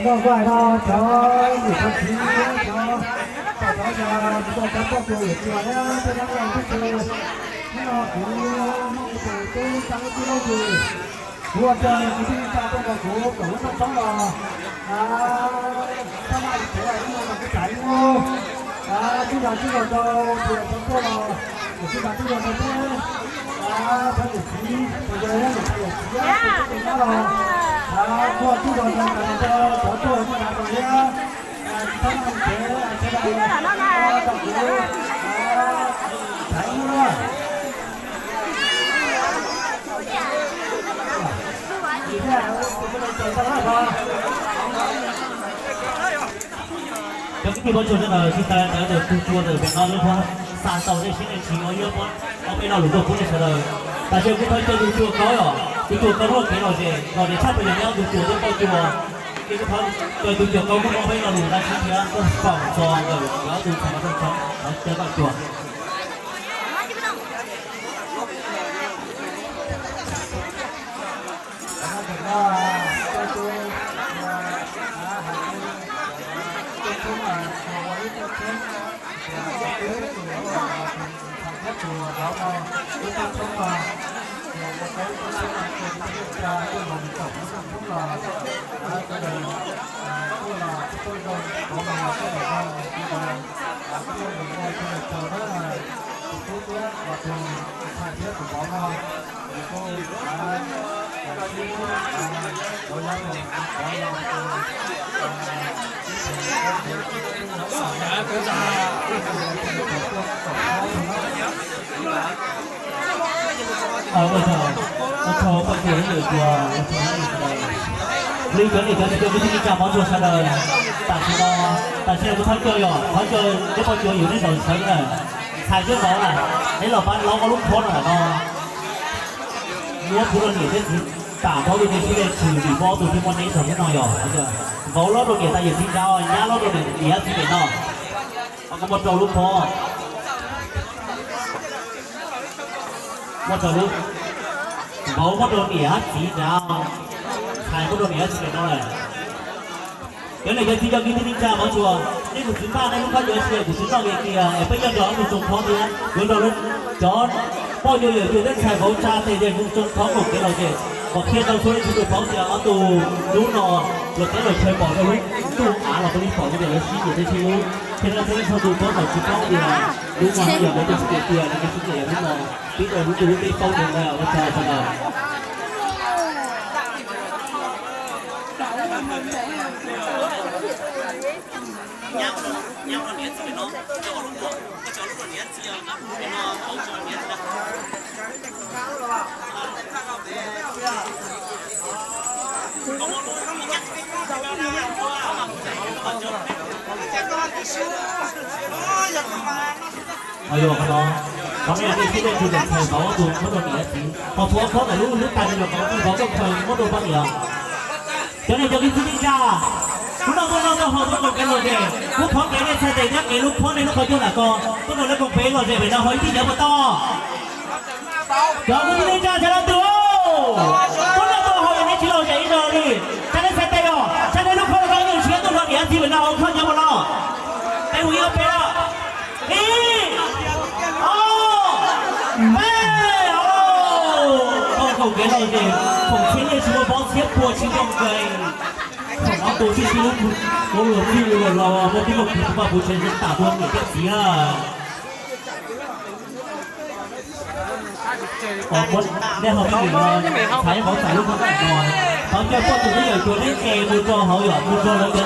Noj vaj no cov niam cov txiv, cov, cov, cov poj cua yawm txiv thiab peb cov phooj ywg, hnub no kuv Hmoob tus tub Xab Lub Tib Laub Ywg, kuv ua rau kwv tij neej tsa tuaj nrog kuv koom lub noj tshoob los, a, sab laj li tsev ib no mas kuv tsam ib hnub, a, tib zog tib zog rau tus yawm txiv tuaj los, tus tib zog tib zog rau peb, a, cov niam txiv tus yawg niam tais yawm txiv thiab tus tub tus nyab los, a, muaj tib zog rau cov tuaj noj tshoob los thiab, a, tsis txhob noj li tsev, a, sab laj li tsev, a, rau kuv tsam ib hnub na. Cov kwv tij phooj ywg sawv daws, tsis tas ntawd tus cua ntawm pem no lub puag xa tau nej siab nej tsis ua ib ob peb lo lus tuaj pub nej sawv daws. Tam sim no kuv thov caw tus cua kaub os, tus cua kaub lub kev lom zem, lom zem tshaj plaws yog neb ob tug cua thiab poj cua. Ces kuv thov caw tus cua kaub muab ob peb lo lus ntawd sib thiab tuaj foom txog ntawm yog ob tug txhais hauv rooj tshoob, thov caw koj cua. Ua tsaug, ua tsaug poj cua thiab yawm cua, ua tsaug nej sawv daws. Li cov niam cov txiv kwv tij neej tsa hmov tshua sawv daws, tam sim no, tam sim no kuv thov caw yom, thov caw cov poj cua yus neb zaum sawv na, ntxhais thiab vauv na, neb los pab laub koj lub khob no ntawm no. Muab pub rau niam thiab txiv, tam paub tus nej sib dej tshwm vim vauv tus thiaj muaj neb txog hnub no yom. Vauv lob rau niam tais yawm txiv nrad, nyab lob rau niam txiv pem no. Koj muaj rau lub khob, muaj rau lub, vauv muab rau niam hab txiv nrad, ntxhais muab rau niam hab txiv pem no lawm. Cov niam cov txiv cov kwv tij neej tsa hmov tshua, nej tus txiv npaj nej lub khob cov sia tus txiv noj li tias es peb nyob nrog ob tug tsoo khob thiab yuav nrog cov poj cua yawm cua thiab ntxhais vauv tsa tes tes mus tsoo khob koom kev lom zem, kom qhia tau txhua leej txhua tus paub tias ob tug hnub no luag teb luag chaw pom rau lub ntuj av los peb li pom tias lawv sib nyiam thiab sib hlub. Qhia tau txhua leej txhua tus paub kom tsis paub tias hnub no yog lawv tus sib nyiam tiag, lawv tus sib nyiam yog hnub no, pib rau lub ntuj lub teb paub ntawd ntag. Ua tsaug sawv daws. Qhov no, qhov no yog nej sib dej tshwm ntxhais vauv tus muab rau niam txiv, ho txhua khob ntawm lub lub tais no yog qhov vauv koj khaws muab rau poj niam. Cov niam cov kwv tij neej tsa, hnub no tuaj noj tuaj haus tuaj koom kev lom zem, kuv thov kev nej txhais tes thiab kev lub khob nej lub qhov ncauj nram ko, tuaj nrog lawv koom kev lom zem pem no ho ib txhij ncav puas tau? Cov kwv tij neej tsa sawv daws, tuaj noj tuaj haus es nej tsis lom zem ib zaug li, txhais nej txhais tes os, txhais nej lub khob rau koj ib tug siab tuaj nrog niam txiv pem no haus khob ncav puas tau? Peb mus ib ob peb os. Ib, ob, peb, os. Koj koom kev lom zem, foom txhiab nyiaj tsis muaj pob, txhiab pua tsis muaj nkees. Foom ob tug sib sib hlub, muab luag txij luag laus, muab tib muaj kwv tij pab puv tshais zoo tam tuaj niam thiab txiv na. Nej ho pib nim no, ntxhais vauv txais lub khob nram no, thov caw poj tus twb yawm tsuas neb es mus rau hauv yom, mus rau lawv cov